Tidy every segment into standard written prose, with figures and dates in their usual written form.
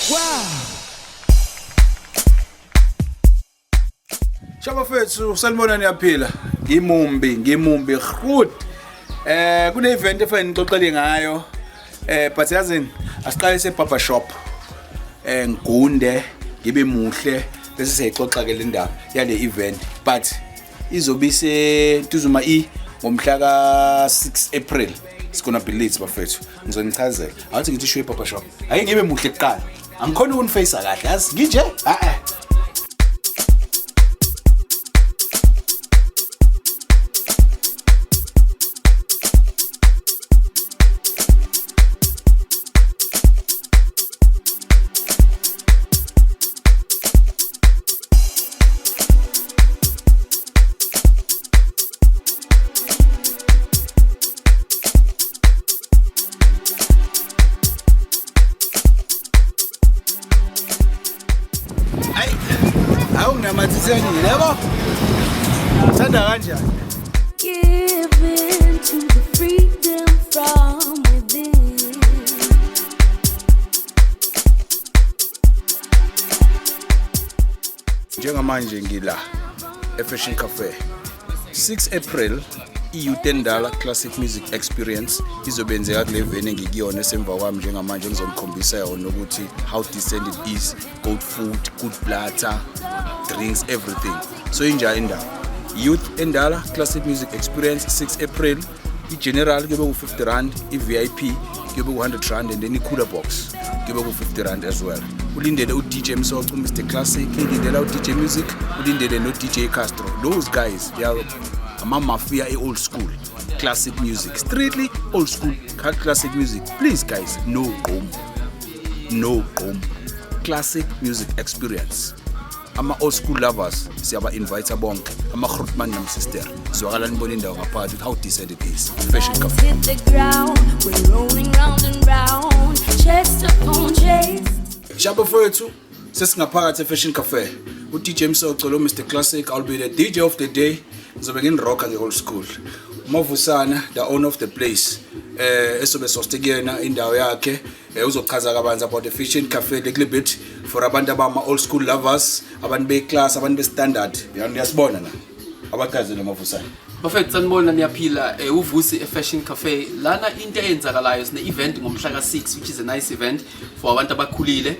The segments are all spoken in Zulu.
Wow. Shabafethu sanibona niyaphila. Ngimumbi, ngimumbi groot. Kune event efanele ngixoxele ngayo. But yazini asiqale se barber shop. Ngigunde ngibe muhle bese siyayixoxa ke le ndaba yale event. But izobe ise Ntuzuma E ngomhla ka 6 April. It's gonna be late bafethu. Ngizonichazela. Awuthi ngithi shuye barber shop. Ake ngibe muhle kuqala. Angikhona ukuniface kahle. Yazi nginje? Ah eh. Ayi, awunginamathiselile yabo. Uthanda kanjani? Give in to the freedom from within. Njengamanje ngila eFashion Cafe. 6 April i-Youth Endala Classic Music Experience izobenzeka kule veni engikuyona esemva kwami njengamanje ngizomkhombisa yona ukuthi how decent it is, good food, good platter, drinks, everything. So injalo indaba. Youth Endala Classic Music Experience 6 April. I-general kuyobe ku-50 rand, i-VIP kuyobe ku-100 rand and then i-cooler box kuyobe ku-50 rand as well. Ulindele u-DJ Msoco, Mr Classic, ulindela u-DJ Music, ulindele no-DJ Castro. Those guys, they are ama-mafia e-old school classic music, strictly old school classic music. Please guys, no gqom, no gqom. Classic music experience. Ama-old school lovers siyaba-invite bonke, ama-grootman nama-sister. Zwakala nibona indawo ngaphakathi ukuthi how decent it is. Fashion Cafe. Hit the ground, we're rolling round and round, chest upon chest. Shabo fethu, sesingaphakathi e-Fashion Cafe. U-DJ Msoco lo Mr Classic, I'll be the DJ of the day. Ngizobe nginirocka nge-old school. Mavusana, the owner of the place, esobe soste kuyena indawo yakhe, uzochaza kabanzi about the Fashion Cafe a little bit for abantu abama old school lovers, abantu be-class, abantu be-standard. Uyasibona na? Abachazele Mavusana. Bafethu sanibona niyaphila, uVusi eFashion Cafe. Lana into eyenzakalayo sine event ngomhla ka6, which is a nice event for abantu abakhulile,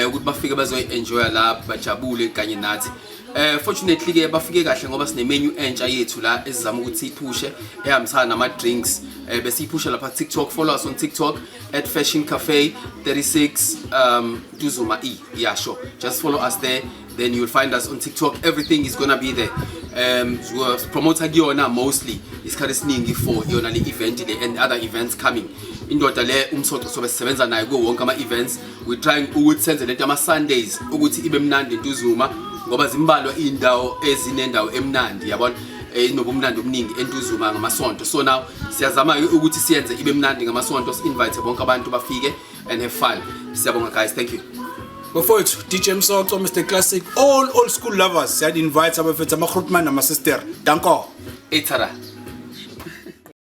ukuthi bafike bazoyi-enjoya la bajabule kanye nathi. Fortunately ke bafike kahle ngoba sine menu entsha yethu la esizama ukuthi siyiphushe ehambisana nama drinks, besiyiphusha lapha TikTok. Follow us on TikTok at Fashion Cafe 36 Ntuzuma E. Yeah, sure, just follow us there, then you'll find us on TikTok. Everything is gonna be there. Promoter kuyona mostly isikhathi esiningi for yona le event le and other events coming. Indoda le uMsoco sobe sisebenza naye kuwo wonke ama events. We trying ukuthi senze lento ama Sundays ukuthi ibe mnandi eNtuzuma ngoba zimbalwa indawo ezinendawo emnandi, yabona, inobumnandi obuningi eNtuzuma ngamasonto. So now siyazama ukuthi siyenze ibe mnandi ngamasonto, si-invite bonke abantu bafike and have fun. Siyabonga guys, thank you. Bafowethu, DJ Msoco, Mr Classic, all old school lovers, siya invite abafethu ama-grootman nama-sister. Danko. Ethara.